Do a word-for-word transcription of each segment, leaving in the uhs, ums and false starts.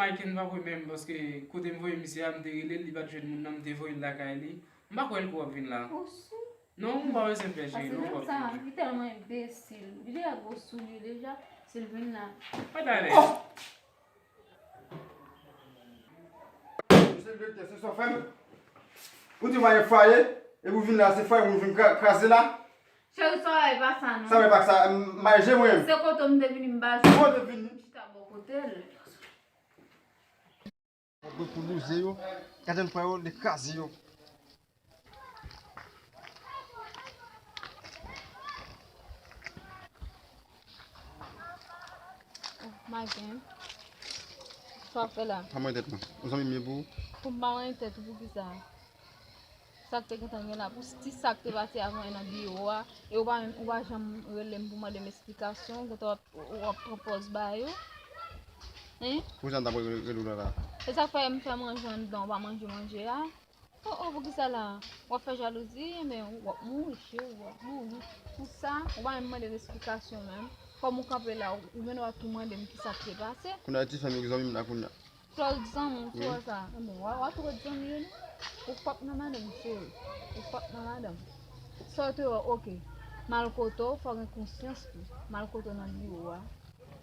Mike pa kwè menm, paske kote m voye misye a, m te rele l, li pa t jwenn moun nan, m te voye l lakay li. M pa kwè l kwè w ap vin la. Ou sou? Non, ou pa bezwen pè, cheri, non, ou p ap vin. Li tèlman enbesil. Li deja gwo sou li deja. Si l vin la. Pa t alèz. Oh! Misye l vin tè, se sa w fè m. Ou di w pa gen fwaye, epi w vin la, se fwaye pou w vin kra-, kraze la. Cheri, sa w wè pa sa, non. Sa w wè pa sa, m, maje mwen. Se kote m te vini, m pa jwenn. Kote w te vini? M chita bò kote l. Gwo pou louze yo, gade m pran yo, li kraze yo. Oh, Magen. Sa w ap fè la? Pa mwen tèt mwen. Yon zanmi m ye pou ou. Pou m pa mwen tèt ou, poukisa? Sa k te gentan gen la, pou ti sa k te pase avan nan biwo a, e ou pa menm, ou pa janm rele m pou mande m esplikasyon, gentan w ap, w ap pran pòz ba yo. Hein? Poukisa m t ap rele w la? E sa k fè m fè manje anndan, ou pa manje manje a? Oh, oh, poukisa la? W ap fè jalouzi, men w ap mouri, cheri, w ap mouri. Pou sa, ou pa menm mande m esplikasyon menm. Kòm ou kanpe la, ou, ou menm w ap tou mande m kisa k te pase. Kounye a ti fè m egzanmi m la kounye a. Fè egzanmi w, tou wè sa. Enben, w a, w a tou egzanmi yo, non. Ou p ap nan madanm, cheri. Ou p ap nan madanm. Sa w te wè, oke. M al kote w, fò w gen konsyans tou. M al kote w nan biwo a.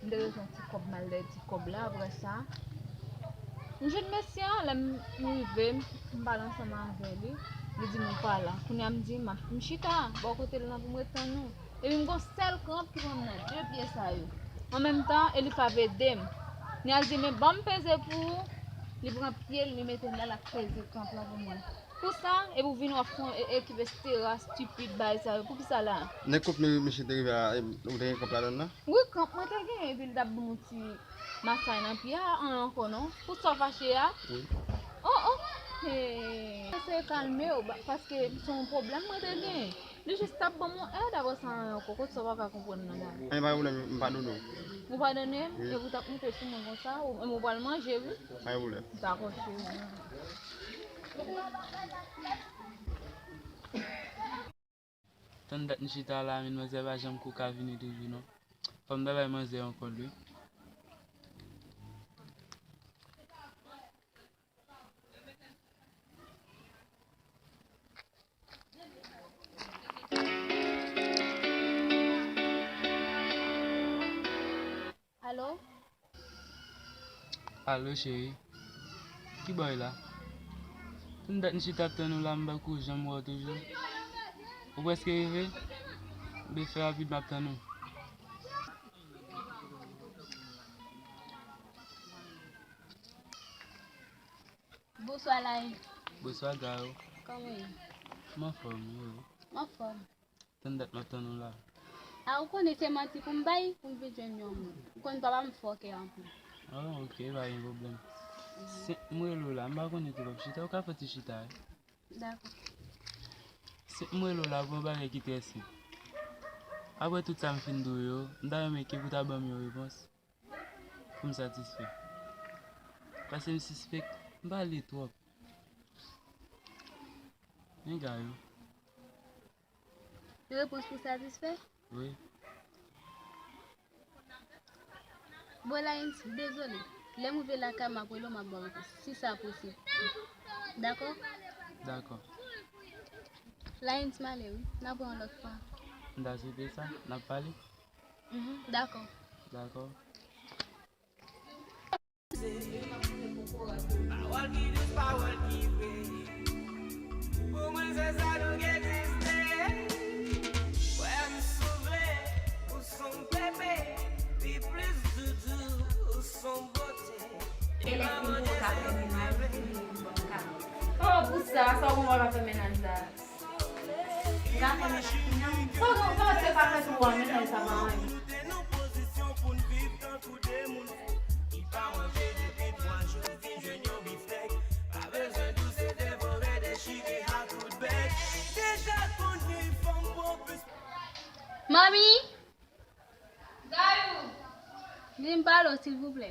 M te bezwen ti kòb, m al dèyè ti kòb la, apre sa, m jwenn mesye a, lè m rive, m pale ansanm avè li, li di m ou pa la. Kounye a m di, m ap, m chita bò kote l nan pou m ret tann ou. Epi m gon sèl kranp ki pran m nan de pye sa yo. An menm tan, e li p ap ede m. Li al di, men ban m peze pou ou. Li pran pye l, li mete l la, l ap peze kranp lan pou mwen. Pou sa, epi w vin w ap fè yon e-, ekip estera, stipid, bagay sa yo. Poukisa la? Nan kòb misye te rive a, ou te gen kòb ladann nan? Wi, kranp mwen te gen, epi l t ap ban m yon ti masaj nan pye a, an ankò non. Pou sa w fache a? Wi. Oh, oh. Hey. Eseye kalme w, ba-, paske se yon pwoblèm mwen te gen. Li jis t ap ban m yon èd, apre sa, an ankò, kot sa w pa ka konprann nan la. Anyen, pa gen pwoblèm, m padone w. Ou padone m? Wi. Epi w t ap moute sou mwen konsa, ou, ou pral manje, wi. Pa gen pwoblèm. Dakò, cheri. Tann dat m chita la, men manzè pa janm ko ka vini toujou non. Fò m ta bay manzè yon kòd wi. Alo? Alo, cheri. Ki bò w ye la? Tann dat m chita ap tann ou la, m pa ko janm wè w toujou. Ou prèske rive? Be fè rapid, m ap tann ou. Bonswa, Laye. Bonswa, Garo. Kòman w ye? M anfòm, e ou? M anfòm. Tann dat m ap tann ou la. A, ou konnen se manti pou m bay, pou m vin jwenn yon moun. Ou konn papa m fòkè anpil. Oh, ok, pa gen pwoblèm. Se, m rele w la, m pa konnen tou w ap chita, ou ka fè ti chita, wi. Dakò. Se, m rele w la pou yon bagay ki trè senp. Apre tout sa m fin di w yo, m ta renmen ke pou w ta ban m yon repons. Pou m satisfè. Paske m sispèk, m pale twòp. Men Garo. Repons pou satisfè? Wi. Bon, Layens, dezole. Lè m rive lakay, m ap rele w, m ap ba w repons. Si sa posib. Dakò? Dakò. Layens, m ale, wi. N ap wè yon lòt fwa. M ta swete sa. N ap pale? Mhm, dakò. Dakò. Pawòl ki dous, pawòl ki vre. Pou mwen, se sa nou gen egziste. Kwè m sou vle, ou s on bebe. Pi plis doudou, ou s on bote. Elèv vin pou ka fè mennaj, vin pou ka. Oh, pou sa, sa w konn wè pa fè mennaj la. Gade mennaj, non. Sa w, sa w se pa fè sou wè mennaj sa pa anyen. Manmi! Gayou! Vin pale w, silvouplè.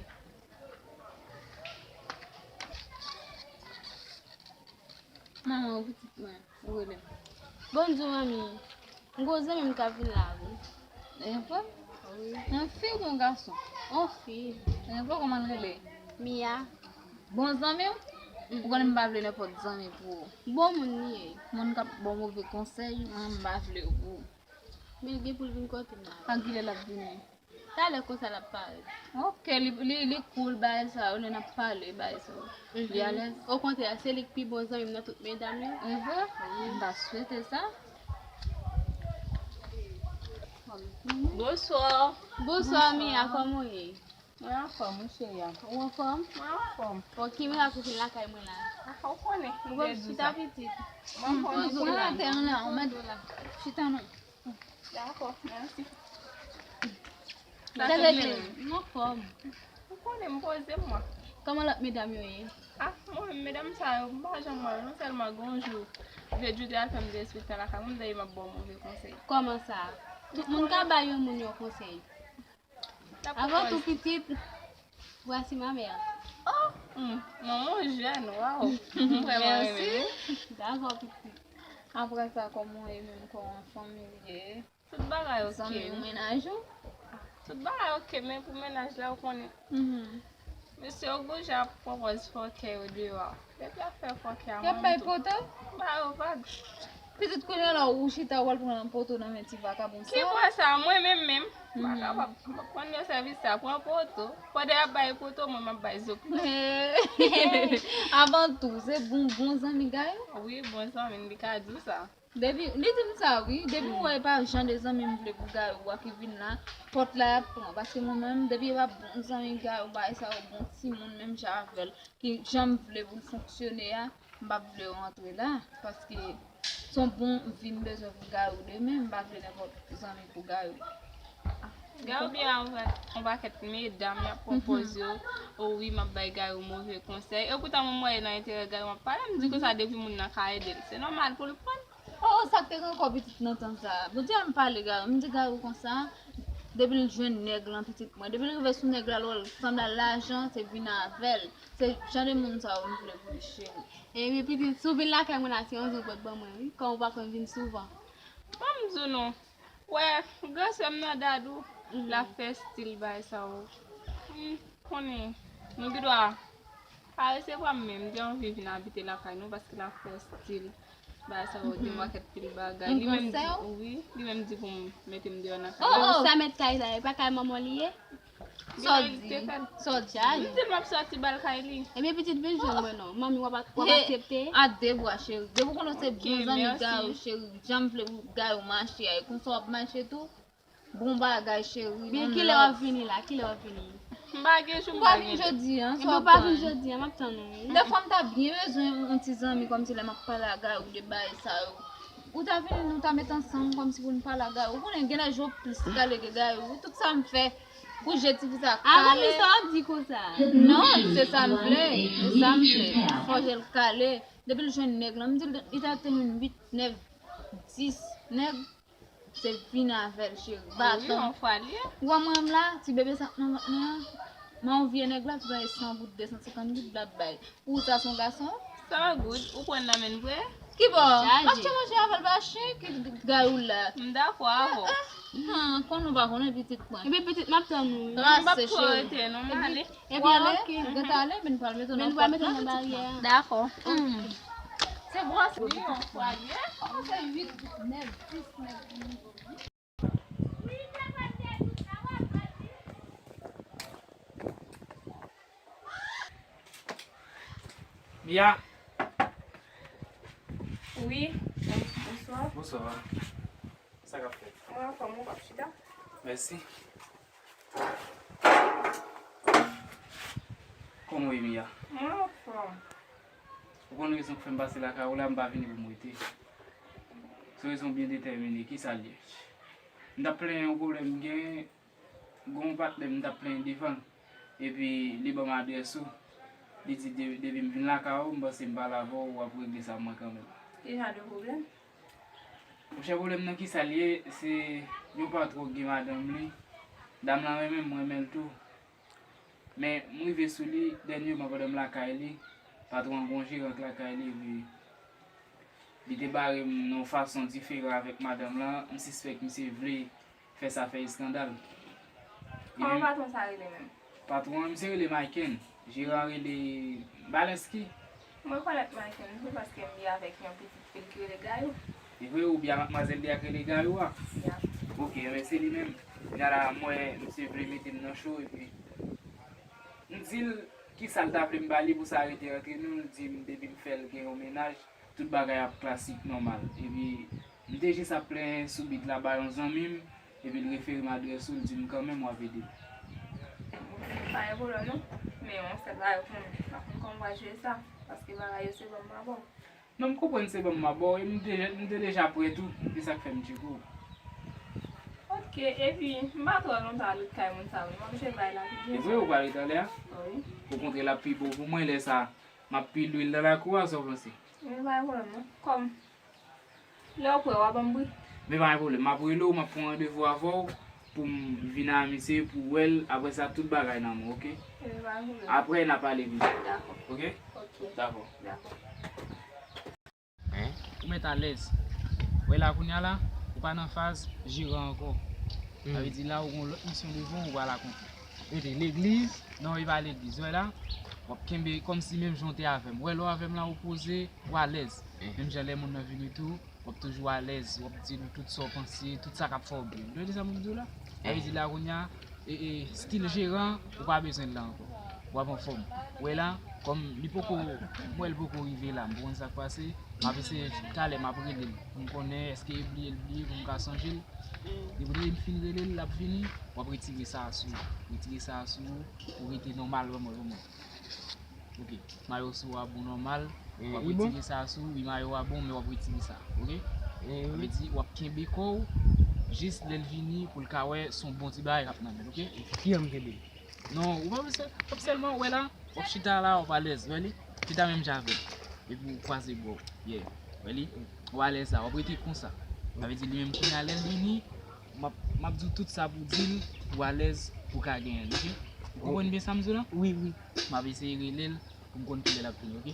Manman, ou pitit mwen, ou rele m. Bonjou, manmi. M gon zanmi m k ap vin la, wi. Yon fanm? Wi. Yon fi oubyen yon gason? Yon fi. Yon fi, kòman l rele? Mia. Bon zanmi w? Ou konnen m pa vle nenpòt zanmi pou ou. Bon moun li ye. Moun k ap ba w move konsèy, mwen m pa vle yo pou ou. Men l gen pou l vin kote m la. An kilè l ap vini? Talè konsa l ap parèt. Ok, li, li, li cool, bagay sa yo, lè n ap pale, bagay sa yo. Li alèz. Okontrè, se li k pi bon zanmi m nan tout medam yo. Mhm. M ta swete sa. Bonswa. Bonswa, Mia, kòman w ye? Mwen anfòm, wi, cheri a. Ou anfòm? Mwen anfòm. Bon, ki mirak ou vin lakay mwen la? Ah, ou konnen, m te di sa. Chita pitit. Mwen anfòm, ou konnen. Mwen atè an la, ou mèt chita non. Dakò, mèsi. Sa te vle di, m anfòm. Ou konnen m poze m mwen. Kòman lòt medam yo ye? Ah, mwen menm medam sa yo, m pa janm wè yo non, sèlman gen yon jou, vye Djou te al fè m derespektan lakay mwen, m tande m ap ba w move konsèy. Kòman sa? Tout moun ka bay yon moun yon konsèy. Avan tou pitit, voici ma mère. Oh, hmm, manman w jèn, waw. M vrèman renmen. Mèsi. Dakò pitit. Apre sa, kòman w ye menm, kòman fanmi ye? Tout bagay ok. Zanmi w, mennaj ou? Tout bagay ok, men pou mennaj la, ou konnen. Mhm. Mesye yo gouje ap pran pòz fòkè yo deyò a. Depi y ap fè fòkè a, mwen tou. Y ap bay poto? Ba yo vag. Pitit kounye a la, ou chita, w al pran poto nan men ti vakabon sa. Ki bò sa? Mwen menm menm. M pa kapab. M ap pran yo sèvis sa, pran poto. Pandan y ap bay poto, mwen m ap bay zo. Avan tou, se bon, bon zanmi Gayou? Wi, bon zanmi, li ka di w sa. Depi, li di m sa wi, depi w wè e pa jan de zanmi m vle pou Gayou a ki vin la, pòt la y ap pran. Paske mwen menm, depi e pa bon zanmi Gayou, bagay sa yo, bon timoun menm jan avè l, ki jan m vle pou l fonksyone a, m p ap vle yo antre la. Paske se yon bon vi m bezwen pou Gayou demen, m pa vle nenpòt zanmi pou Gayou. Gayou byen avèk yon pakèt medam, y ap pran pòz yo, o wi, m ap bay Gayou move konsèy. E poutan mwen m wè e nan enterè Gayou m ap pale, m di konsa depi moun nan ka ede l, se nòmal pou l pran. Oh, oh, sa k te gen ankò pitit nan tan sa a? Bondye a m pale Gayou, m di Gayou konsa, depi l jwenn nèg lan pitit mwen, depi l rive sou nèg la, l wè l sanble a lajan, se vin avè l. Se jan de moun sa yo m vle pou li, cheri. Ebyen pitit, si w vin lakay mwen la, se yon jou w pot ban mwen, wi. Kòm ou pa konn vin souvan. Ban m di w non. Wè, gran sè m nan Dadou, l ap fè stil bagay sa yo. M konnen, nou gen dwa pa resevwa m, men m te anvi vin abite lakay nou paske l ap fè stil bagay sa yo, gen yon pakèt pil bagay. Li menm di, wi, li menm di pou m mete m deyò nan kay la. Oh, oh, sa mèt kay la, e pa kay manman li ye? Sa w di? Sa w di? M di l m ap sòti ba l kay li. Ebyen pitit, vin jwenn mwen non. Manmi w ap, w ap aksepte? A de bra cheri. Depi w konnen se bon zanmi Gayou cheri, jan m vle pou Gayou mache a, e konsa w ap mache tou. Bon bagay cheri. Byen, kilè w ap vini la? Kilè w ap vini? M pa gen jou, m pa gen jou. M pa vin jodi a, sa w ap tann? Ebyen w pa vin jodi a, m ap tann ou wi. Dèfwa m ta byen bezwen yon ti zanmi kòmsi lè m ap pale a Gayou de bagay sa yo. Ou ta vini, nou ta met ansanm kòmsi pou n pale a Gayou. Ou konnen gen lè je w plis kale ke Gayou. Tout sa m fè pou je tifi sa kale. A wi, sa w ap di konsa? Non, se sa m vle. Se sa m vle. Fò je l kale. Depi l jwenn nèg lan, m di l, li ta te jwenn uit, nèf, dis nèg. Se vin avè l, cheri. Baton. Wi, yon fwa l ye. Ou wè mwen menm la, ti bebe sa k nan vant mwen an, men yon vye nèg la, ki bay san goud, de san senkant goud, l ap bay. Pou ou sa se yon gason? San goud, ou pran nan men l vre? Ki bò? M ap fè manje avè l, pa chen ki Gayou la. M dakò avè w. Ah, ah, konn ou pa konnen pitit mwen. Ebyen pitit, m ap tann ou wi. M p ap twò rete non, m ale. Epi ale, ou gentan ale, men n pral mete w nan pòt la pitit mwen. Dakò. Se bwase li yon fwa l ye. Kòman se uit, nèf, dis nèg pou nou jwenn? Mia. Wi. Bonswa. Bonswa. Sa k ap fèt? Mwen anfòm, ou p ap chita? Mèsi. Kòman w ye, Mia? Mwen anfòm. Ou konn rezon k fè m pase lakay ou la, m pa vini pou m rete. Se rezon byen detèmine. Kisa l ye? M t ap plenyen yon pwoblèm m genyen, gen yon patnè m t ap plenyen devan l. Epi li ban m adrès ou. Li di de-, depi m vin lakay ou, m panse m pale avè w, w ap regle sa pou mwen kanmenm. Ki jan de pwoblèm? Monchè, pwoblèm nan kisa l ye, se yon patwon k gen madanm li. Dam lan renmen m, mwen renmen l tou. Men m rive sou li dènyèman pandan m lakay li, patwon an gon jeran k lakay li, epi li te bare m nan yon fason diferan avèk madanm lan, m sispèk misye vle fè sa fè eskandal. Kòman patwon sa rele menm? Patwon an, misye rele Michael. Jeran rele Balenski. Mwen konèt Michael tou paske m ye avèk yon pitit fi l ki rele Gayou. E vre, ou byen ak madmwazèl li a k rele Gayou a? Ya. Ok, men se li menm. Kounya la, mwen, misye vle mete m nan cho, epi m di l kisa l ta vle m ba li pou sa rete antre nou, l di m depi m fè l gen yon mennaj, tout bagay ap klasik, nòmal. Epi, m te jis ap plenyen sou bit la ba yon zanmi m, epi l refere m adrès ou, l di m kanmenm w ap ede m. Pa gen pwoblèm non, men yon sèl bagay pou mwen, m pa konn kòman w pral jere sa, paske bagay yo se ban m pa ba w. Non, m konprann se ban m pa ba w, e m te, m te deja prè tou, se sa k fè m tcheke w. Ok, epi, m pa twò lontan al ret kay moun sa yo, m oblije bay la pi byen. E vre, ou pral ret anlè a? Wi. Okontrè, l ap pi bon pou mwen lè sa. M ap pi lwil nan lakou a, sa w panse? Men pa gen pwoblèm non. Kòm lè w prè, w a ban m bri. Men pa gen pwoblèm. M ap rele w, m ap pran randevou avè w pou m vin a misye, pou w wè l. Apre sa, tout bagay nan men w, oke? Men pa gen pwoblèm. Apre, n a pale vini. Dakò. Oke? Ok. Dakò. Dakò. Ou mèt alèz. Wè la kounya la, ou pa nan faz jeran ankò. Sa vle di la, ou gen yon lòt misyon devan w, ou pral akonpli. Rete legliz? Non, e pa legliz. Wè la, w ap kenbe kòmsi menm jan w te avè m. Wè lè w avè m la, ou poze, ou alèz. Menm jan lè moun nan vini tou, w ap toujou alèz. W ap di l tout sa w panse, tout sa k ap fè w byen. Ou tande sa m ap di w la? Sa vle di la kounya, e, e, stil jeran, ou pa bezwen l la ankò. W ap anfòm. Ou wè la, kòm li poko, m wè l poko rive la, m pa konn sa k pase, m ap eseye talè, m ap rele l, pou m konnen èske li bliye, l bliye, pou m ka sonje l. Depi lè m fin rele l, l ap vini, w ap retire sa a sou ou. Retire sa a sou ou, pou rete nòmal, vrèman, vrèman. Ok, mayo sou ou a bon nòmal, w ap retire sa a sou ou, wi, mayo a bon, men w ap retire sa, ok? Sa vle di, w ap kenbe kò w, jis lè l vini, pou l ka wè, se yon bon ti bagay k ap nan men l, ok? Ki jan m kenbe l? Non, ou pa bezwen, w ap sèlman wè la, w ap chita la, w ap alèz, wè li? Chita menm jan avè l. Epi w kwaze bra w. Yeah. Wè li? W alèz la, w ap rete konsa. Sa vle di li menm kounya lè l vini, m ap, m ap di w tout sa pou w di l, pou w alèz, pou w ka genyen l, ok? Ou konprann byen sa m di w la? Wi, wi. M ap eseye rele l pou m konn kilè l ap vini, ok?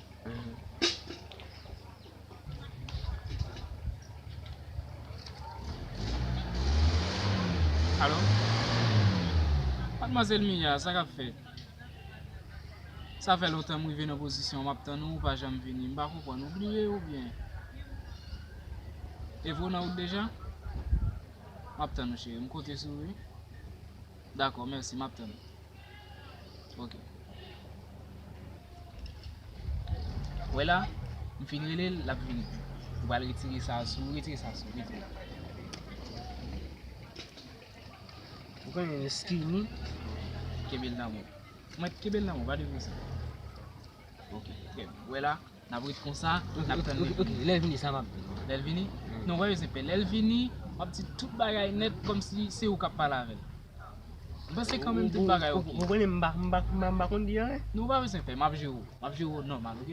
Alo? Madmwazèl Mia, sa k ap fèt? Sa fè lontan m rive nan pozisyon an, m ap tann ou, ou pa janm vini. M pa konprann, ou bliye oubyen? E vre w nan wout deja? M ap tann ou, cheri, m konte sou ou, wi. Dakò, mèsi, m ap tann ou. Ok. Wè la, m fin rele l, l ap vini. Ou pral retire sa sou, retire sa sou, retire. Ou konnen skinny. Kenbe l nan men w. Mwen kenbe l nan men w, pa depoze. Ok, trè byen. Wè la, n ap ret konsa, n ap tann li vini. Lè l vini, sa m ap di. Lè l vini? Non, pa bezwen pè. Lè l vini, m ap di tout bagay nèt, kòmsi se ou k ap pale avè l. M panse kanmenm tout bagay ok. Ou konnen m pa, m pa, m pa, m pa konn di anyen. Non, ou pa bezwen pè, m ap jere w. M ap jere w nòmal, ok?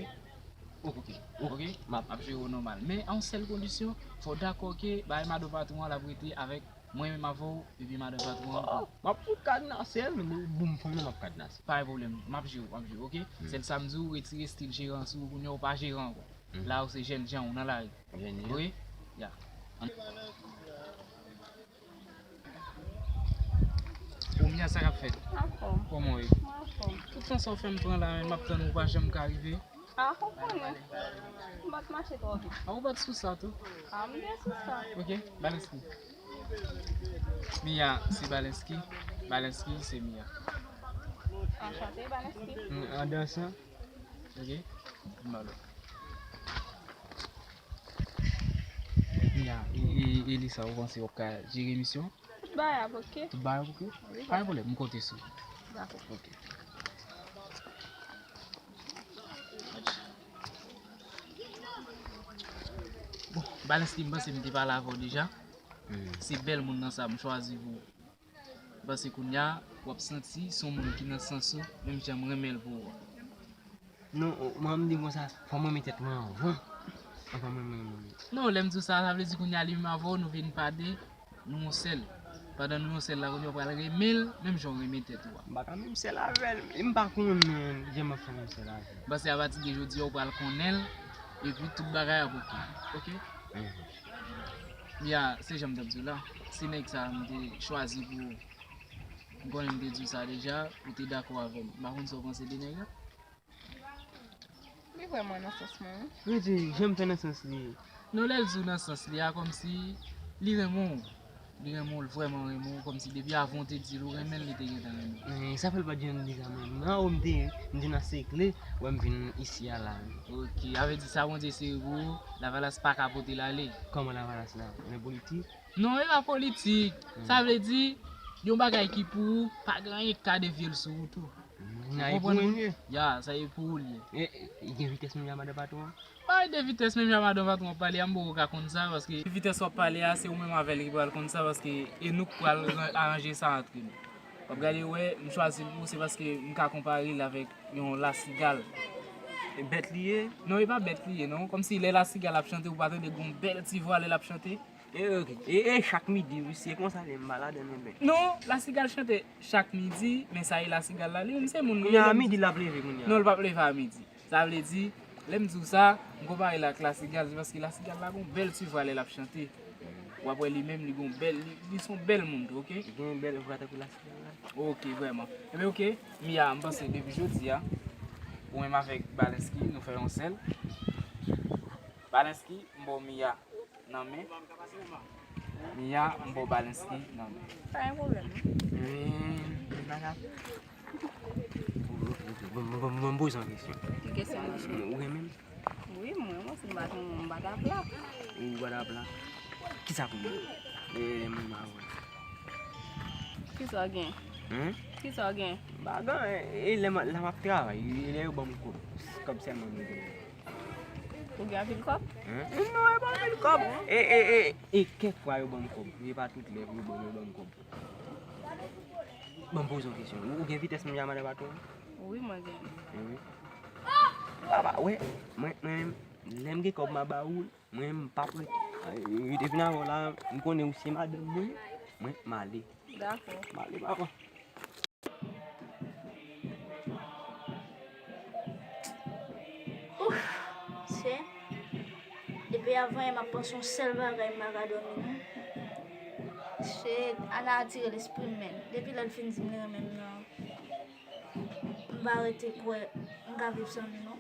Ok, ok, m ap jere w nòmal. Men a yon sèl kondisyon, fò w dakò ke bagay madan patwon an l ap rete avèk mwen menm avè w, epi madan patwon an. Oh, m ap fout kadnase l, men bon, m fanm nan m ap kadnase. Pa gen pwoblèm, m ap jere w, m ap jere w, ok? Sèl sa m di w, retire stil jeran sou ou, kounye a w pa jeran ankò. La ou se jènjan, ou nan lari. Jènjan? Wi, ya. Bon, Mia, sa k ap fèt? Anfòm. Kòman w ye? Mwen anfòm. Tout tan sa w fè m pran la, men m ap tann ou, ou pa janm ka rive. A, ou konnen. M pa t mache twò vit. A, ou pa t sou sa tou? A, m te sou sa. Ok, Balenski. Mia, se Balenski. Balenski, se Mia. Anchante, Balenski. An dansan. Ok? Malo. Mia, e, e, e Lisa, ou panse w ap ka jere misyon? Tout bagay ap ok. Tout bagay ap ok? Wi. Pa gen pwoblèm, m konte sou ou. Dakò. Ok. Bon, Balenski, m panse m te pale avè w deja. Se bèl moun nan sa m chwazi pou ou. Paske kounye a, w ap santi se yon moun ki nan sans ou, menm jan m renmen l pou ou an. Non, mwen, m di konsa, fò m renmen tèt mwen anvan, anvan mwen renmen moun. Non, lè m di w sa, sa vle di kounye a li menm avè w, nou vin pa de, nou yon sèl. Pandan nou yon sèl la, kounye a w pral renmen l, menm jan w renmen tèt ou a. M pa ka menm sèl avè l, e m pa konnen jan m ap fè menm sèl avè l. M panse apati de jodi a, w pral konnen l, epi tout bagay ap ok. Ok? Ya, se jan m t ap di w la. Se nèg sa a m te chwazi pou ou. M konnen m te di w sa deja, ou te dakò avè m. M pa konn sa w panse de nèg la. Li vrèman nan sans mwen, wi. Mwen di, jan m fè nan sans li. Non, lè l di w nan sans li a, kòmsi li renmen w. Li renmen w, l vrèman renmen w, kòmsi depi avan w te di l ou renmen l, li te gentan renmen w. Men sa fè l pa t janm di sa mwen. Mwen, anwo m te ye, m te nan sekle, wè m vin isi a la. Ok, sa vle di sa Bondye sere pou ou, Lavalas pa ka pote l ale. Kòman Lavalas la? Nan politik? Non, e pa politik. Sa vle di, yon bagay ki pou ou, pa gen anyen ki ka devye l sou wout ou. Nan e pou mwen ye. Ya, sa e pou ou l ye. E, e, gen vitès menm jan madan patwon an? Pale de vitès menm jan madan patwon ap pale a, m poko ka konn sa, paske vitès w ap pale a, se ou menm avè l ki pral konn sa, paske e nou k pral ran- aranje sa antre nou. W ap gade wè, m chwazi l pou ou, se paske m ka konpare l avèk yon lasigal. E bèt li ye? Non, e pa bèt li ye, non. Kòmsi lè lasigal ap chante, ou pa tande gon bèl ti vwa lè l ap chante? E, ok. E, e chak midi, wi, se konsa li, m pa ladan non, men. Non, lasigal chante chak midi, men sa e lasigal la, li menm se moun li Kounye a menm. Midi l ap leve kounye a. Non, l p ap leve a midi. Sa vle di, lè m di w sa, m konpare l ak lasigal, se paske lasigal la gon bèl ti vwa lè l ap chante. W ap wè li menm, li gon bèl, li, li se yon bèl moun tou, ok? Li gen yon bèl vwa tankou lasigal la. Ok, vrèman. Ebyen, ok, Mia, m panse depi jodi a, ou menm avèk Balenski, nou fè yon sèl. Balenski, m ba w Mia nan men. Mia, m ba w Balenski nan men. Pa gen pwoblèm, non. Men, men, men, men, men, men, poze yon kesyon. Ki kesyon li? Ou renmen m? Wi, mwen, mwen, si m pa t renmen w, m pa t ap la. Ou pa t ap la? Kisa pou mwen? E, mwen pa wè. Kisa w gen? Hein? Kisa w gen? Bagan, e lè m lè m ap travay, e lè yo ban m kòb, kòb sèlman mwen gen. Ou gen anpil kòb? Hein? Non, e pa anpil kòb. E, e, e, e kèk fwa yo ban m kòb. E pa tout lè yo ban, yo ban m kòb. Ban m poze yon kesyon. Ou, ou gen vitès menm jan madan patwon an? Wi, mwen gen. Wi. Papa, wè, mwen, mwen, lè m gen kòb m a ba ou, mwen, m p ap ret. Depi nan la, m konnen ou se madanm mwen, mwen, m ale. Dakò. M ale, papa. Ouf, se depi avan yè m ap panse yon sèl bagay, m pa ka dòmi non. Shit, Ana atire lespri m, men depi lè l fin di m li renmen m nan, m pa rete kwè m ka viv san li non.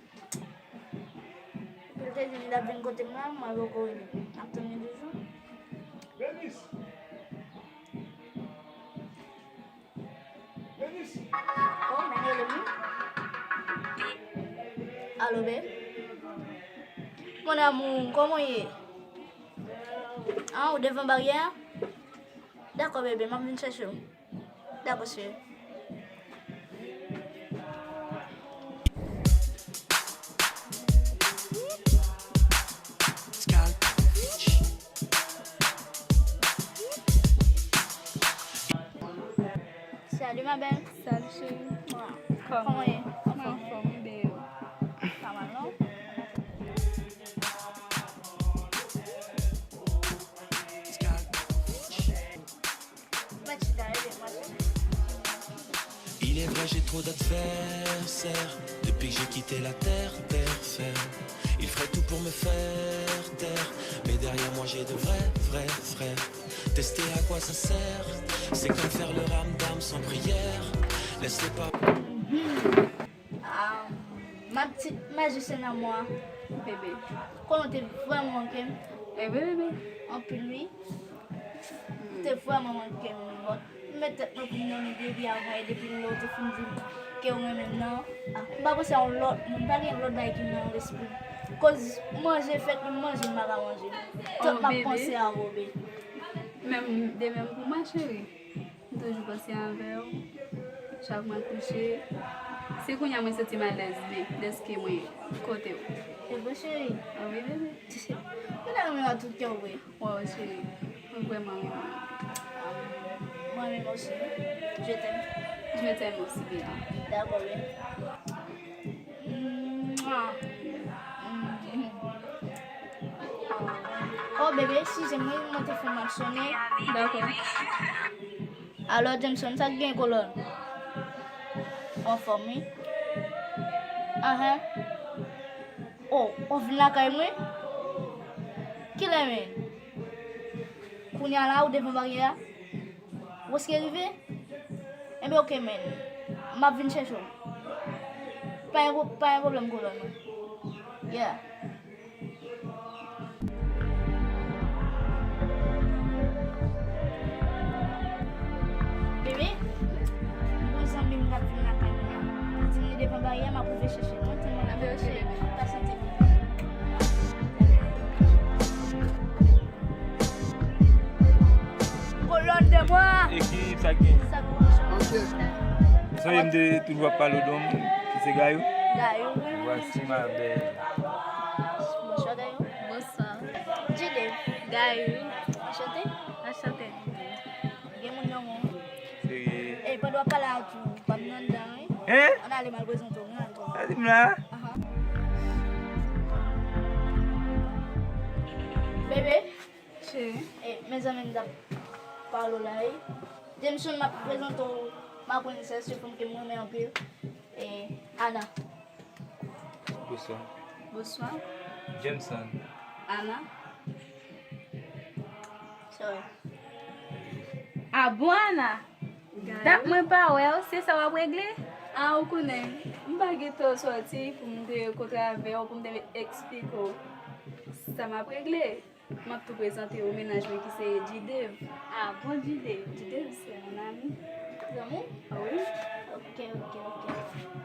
Epi l te di m li t ap vin kote m la, mwen poko rele. M ap tann li toujou. Oh, men rele m wi. Alo, babe. Mon amour, kòman w ye? Ah, ou devan baryè a? Dakò, bebe, m ap vin chèche w. Dakò, cheri. Salut, ma belle. Salut, chérie. Kòman w ye? Mwen anfòm, wi, bebe. Pa mal, non? Mwen chita, ede mwen. Il est vrai, j'ai trop d'adversaires. Depuis que j'ai quitté la terre, terre ferme. Ils feraient tout pour me faire taire. Mais derrière moi, j'ai de vrais, vrais frères. Tester à quoi ça sert? C'est comme faire le ramdam sans prière. Laisse-les pas. Ah, ma petite magie, c'est à moi, bébé. Konnen w te vrèman manke m. E wi, bebe. Anpil, wi. Ou te vrèman manke m, but m met tèt mwen pou m dòmi depi avan e depi lè w te fin di m ke w renmen m nan, ah, m pa panse a yon lòt moun, pa gen lòt bagay ki nan lespri m. Koz manje fèt, m manje, m pa ka manje. Tout m ap panse a ou, bebe. Menm de menm pou mwen, cheri. M toujou panse avè w. Chak mwen kouche, se kounye a mwen santi m alèz byen, dèske mwen kote w. E bon, cheri. Ah wi, bebe. Ou ta renmen m a tout kè w vre. Waw, cheri. Mwen vrèman renmen w. Mwen menm osi. Je t'aime. Je t'aime aussi, bebe. Dakò, bebe. Mwah. Oh, bebe, eskize m, wi, mwen te fè m ap sonnen. Dakò. Alò, Jameson, sa k gen, kolòn? Anfòm, wi. Ahan. Oh, ou vin lakay mwen? Kilè, men? Kounye a la, ou devan baryè a? Ou prèske rive? Enben, oke, men. M ap vin chèche w. Pa gen pwo-, pa gen pwoblèm, kolòn mwen. Yeah. Bebe, m gon zanmi m k ap vin lakay mwen an. Li di m li devan baryè, m ap rive chèche l. Mwen tèlman renmen w, cheri, m pa santi m. Kolòn de mwa. Ekip, sa gen? Sa gen? Ok. Sonje m te toujou ap pale w de yon moun ki se Gayou. Gayou, wi, wi. Voici ma belle. Bonswa, Gayou. Bonswa. Jide. Gayou. Anchante. Anchante. Gen moun nan men w. Serye? E pandan w ap pale a tou, pa m nan anndan, wi. Hein? Ann ale, m al prezante w, m al. Sa di m la? Aha. Bebe. Cheri. E, mezanmi, m t ap pale w la, wi. Jameson, m ap prezante w ma princesse, yon fanm ke m renmen anpil. E, Ana. Bonswa. Bonswa. Jameson. Ana. Sorry. Ah bon, Ana? Dat mwen pa wè w, se sa w ap regle? Ah, ou konnen, m pa gentan sòti pou m te rankontre avè w, pou m te eksplike w sa m ap regle. M ap tou prezante w mennaj mwen ki se Jidev. Ah, bon, Jidev? Jidev, se yon ami. Zanmi? Ah, wi. Ok, ok, ok.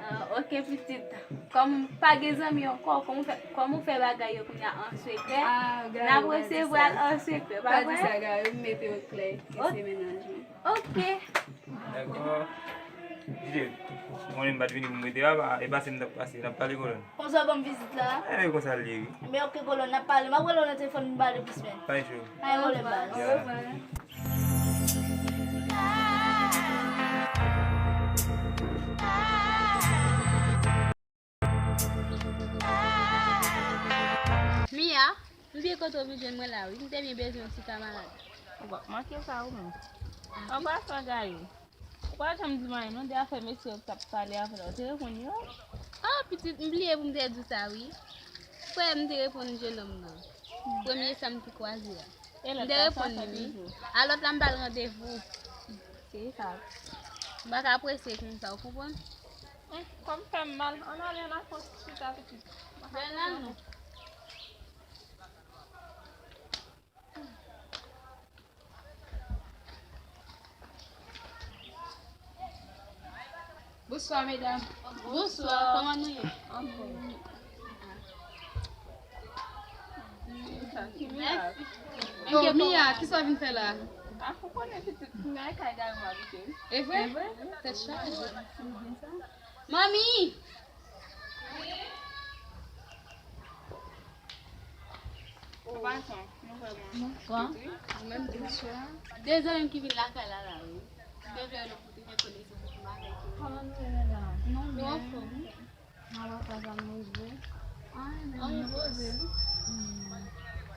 Ah, ok, pitit. Kòm pa gen zanmi ankò, kòman w fè, kòman w fè bagay yo kounye a an sekrè? Ah, n ap resevwa l an sekrè, pa vre? Pa di sa, Gayou, m mete yo klè, ke se mennaj mwen. Ok. Dakò. Jide, mwen menm m pa t vini pou m rete a, e pase m t ap pase, n ap pale kolòn. Konsa w ban m vizit la? E, konsa l ye, wi. Men oke, kolòn, n ap pale. M ap rele w nan telefòn pou m pale plis, men. Pa gen cho. Pa gen pwoblèm, baz. Ya. Mia, m byen kontan w vin jwenn mwen la, wi. M te byen bezwen yon ti kamarad. Ou p ap manke sa, ou menm. An pasan, Gayou, ou pa janm di m anyen, non, de afè mesye yo k t ap pale avè w. Ou te reponn yo? Ah, pitit, m bliye pou m te di w sa, wi. Frè, m te reponn jennonm nan. Premye sa m te kwaze a. M te reponn li, wi. A lòt la, m ba l randevou. Se sa. M pa ka prese konsa, ou konprann? Kò m fè m mal. Ann ale, ann al fè yon ti chita, pitit. Bèl nan nou. Bonswa, medam. Bonswa, kòman nou ye? Mèsi. Oh, Mia, kisa w vin fè la? Ah, ou konnen pitit, m nan kay Gayou m abite, wi. E vre? Tèt chaje. Manmi! An pasan, nou vrèman. Bonswa. Ou menm, bonswa. De zanmi m ki vin lakay la, la, wi. M te vle wè nou pou te fè konesans ansanm avèk yo. Kòman nou ye, medam? Nou anfòm, wi. Mwen wè pa zanmi rive. Ay, men nou poze.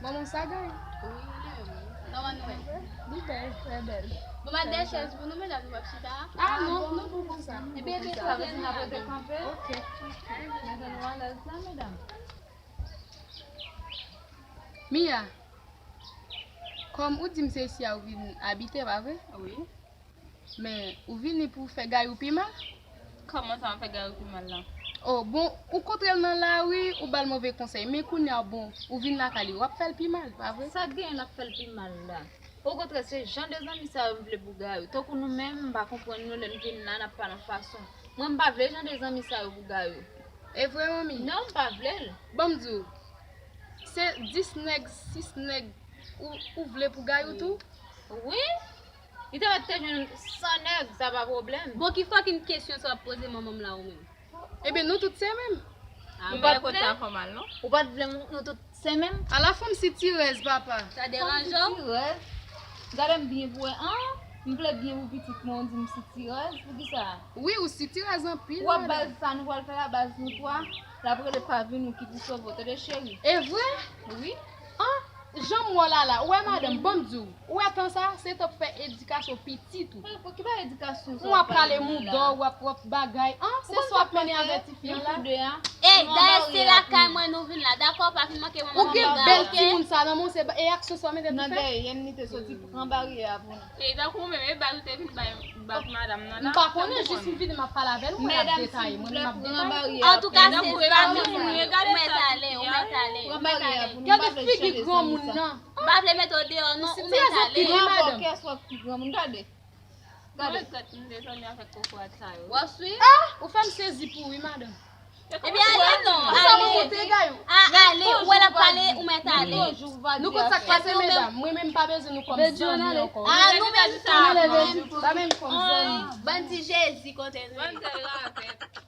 Manman sa Gayou? Wi, li menm. Kòman nou ye? Nou bèl, trè bèl. Bon, m ap de chèz pou nou, medam, nou p ap chita? Ah, non, nou bon konsa. Ebyen, sa vle di n ap rete kanpe? Ok. Mete nou alèz la, medam. Mia, kòm ou di m se isi a ou vin abite, pa vre? Wi. Men, ou vini pou fè Gayou pi mal? Kòman sa m fè Gayou pi mal la? Oh, bon, ou kontre l nan lari, ou ba l move konsèy. Men kounye a, bon, ou vin lakay li, w ap fè l pi mal, pa vre? Sa k genyen n ap fè l pi mal la? Okontrè, se jan de zanmi sa yo m vle pou Gayou. Tankou nou menm, m pa konprann nou, lè n vin la, n ap pale yon fason. Mwen, m pa vle jan de zanmi sa yo pou Gayou. E vre, manmi? Non, m pa vle l. Ban m di w, se dis nèg, sis nèg ou, ou vle pou Gayou tou? Wi. Li te mèt te jwenn san nèg, sa pa pwoblèm. Bon, ki fucking kesyon sa w ap poze manman m la, ou menm? Ebyen, nou tout se menm. Ah, ou pa t vle? Ou pa t vle nou, nou tout se menm? Ala fanm sitirèz, papa. Sa deranje w? Fanm sitirèz. Gade m byen pou wè, an? M vle byen pou pitit mwen, ou di m sitirèz, poukisa? Wi, ou sitirèz anpil, madanm. Ou wè baz sa nou pral fè la, baz nou twa, l ap rele pa vin ou ki pou sove w, tande cheri? E vre? Wi. An, Jan m wè w la la, ou wè madanm, ban m di w, ou wè tan sa, se tan pou fè edikasyon pitit ou. Ki ba edikasyon sa? W ap pale moudò, w ap, w ap bagay. An, se sa w ap mennen avè tifi an la. Ey, dayè se lakay mwen nou vin la, dakò, pa vin manke manman. Ou gen bèl timoun sa nan men w, se e aksyon sa w mete pou fè. Nan dèyè, Yenn li te soti pran baryè a pou nou. E tankou ou menm, e bal ou te vin bay bat madanm nan la. M pa konnen, jis m vini, m ap pale avè l, mwen ap detaye, mwen menm m ap detaye. Antouka, se zanmi ou, ou mèt ale, ou mèt ale, ou mèt ale. Gade figi granmoun nan. M pa vle mete w deyò non, ou mèt ale. Granmoun, gade. Gade. Mwen regrèt m te zanmi avèk kokorat sa yo. W ap swiv? Ah, ou fè m sezi pou ou wi, madanm. Ebyen, ale non, ale. A, ale, ou wè l ap pale, ou mèt ale. Nou konn sa k pase, medam. Mwen menm pa bezwen nou kòm zanmi ankò. A, nou menm tou. Pa menm kòm zanmi. Ban di Jezi kote nou ye.